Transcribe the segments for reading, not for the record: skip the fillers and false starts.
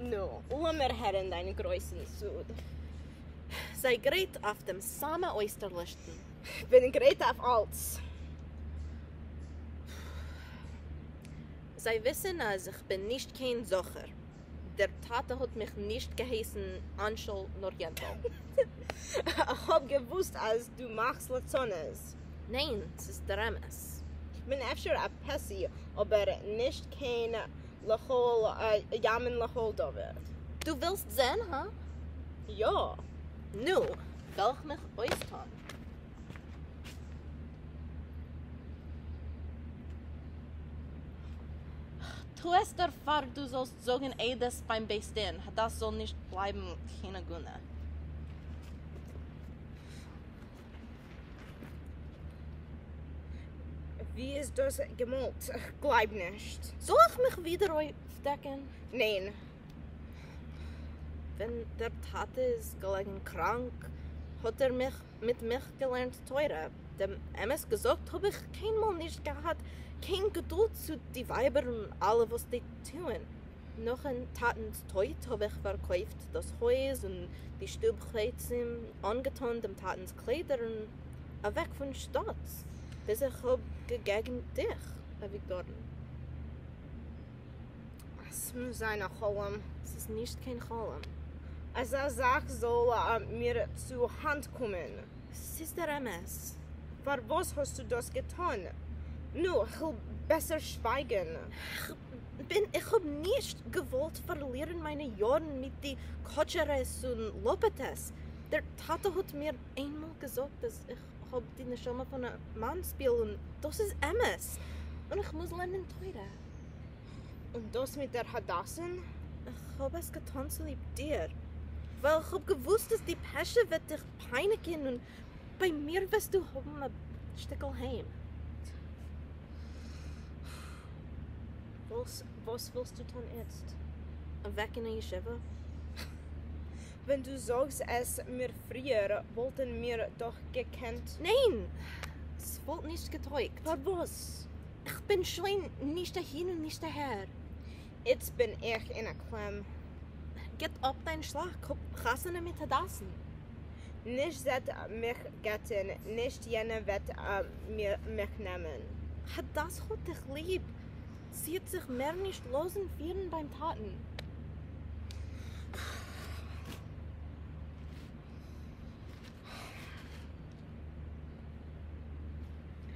נו, לאמיר הערן דיין גרויסן סוד. זיי גרייט אויף דעם סאמע אויסטערלישסטן. כ'בין גרייט אויף אלץ. זיי וויסן אז כ'בין נישט קיין זכר. דער טאטע האט מיך נישט געהייסן אנשל נאר יענטל. כ'האב געוואוסט אז דו מאכסט לצנות. ניין, ס'איז דער אמת. כ'בין אפשר א פעסי אבער נישט קיין לכל ימין לכל דבר. דו ווילסט זען, הא? יא. נו, וועל איך מיך אויסטון. כ'טו עס דערפאר דו זאלסט זאגן עדות ביים בית דין, הדס זאל נישט בלייבן קיין עגונה. ווי איז דאס געמאלט? כ'גלייב נישט. זאל איך מיך ווידער אויפדעקן? ניין. ווען דער טאטע איז געלעגן קראנק האט ער מיך מיט מיך געלערנט תורה, דעם אמת געזאגט האב איך קיינמאל נישט געהאט קיין געדולד צו די ווייבער און אלע וואס זיי טוען. נאכן טאטנ'ס טויט האב איך פארקויפט דאס הויז און די שטוב חפצים, אנגעטאן דעם טאטנ'ס קליידער און אוועק פון שטאט, ביז איך האב געגעגנט דיך, אביגדור'ן. ס'מוז זיין א חלום. ס'איז נישט קיין חלום. אזא זאך זאל מיר צו האנט קומען. ס'איז דער אמת. פארוואס האסטו דאס געטאן? נו, כ'וועל בעסער שווייגן. כ'בין, איך האב נישט געוואלט פארלירן מיינע יארן מיט די קוטשערעס און לאפעטעס. דער טאטע האט מיר איינמאל געזאגט אז איך האב די נשמה פון א מאנסביל און דאס איז אמת. און איך מוז לערנען תורה. און דאס מיט דער הדסה'ן? איך האב עס געטאן צוליב דיר, ווייל איך האב געוואוסט אז די פעשע וועט דיך פייניגן און ביי מיר וועסטו האבן א שטיקל היים. וואס וואס ווילסטו טון איצט? אוועק אין א ישיבה. ווען דו זאגסט עס מיר פריער וואלטן מיר דאך געקענט. ניין! ס'וואלט נישט געטויגט. פארוואס? כ'בין שוין נישט אהין און נישט אהער. איצט בין איך אין א קלעם. גט אפ דיין שלאק, האב חתונה מיט הדסה'ן. נישט זי וועט מיך גט'ן, נישט יענע וועט מיך נעמען. הדס האט דיך ליב, זי וועט זיך מער נישט לאזן פירן ביים טאטן.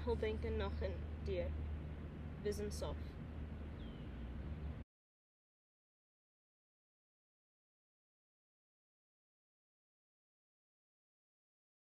כ'וועל בענקען נאך דיר ביזן סוף.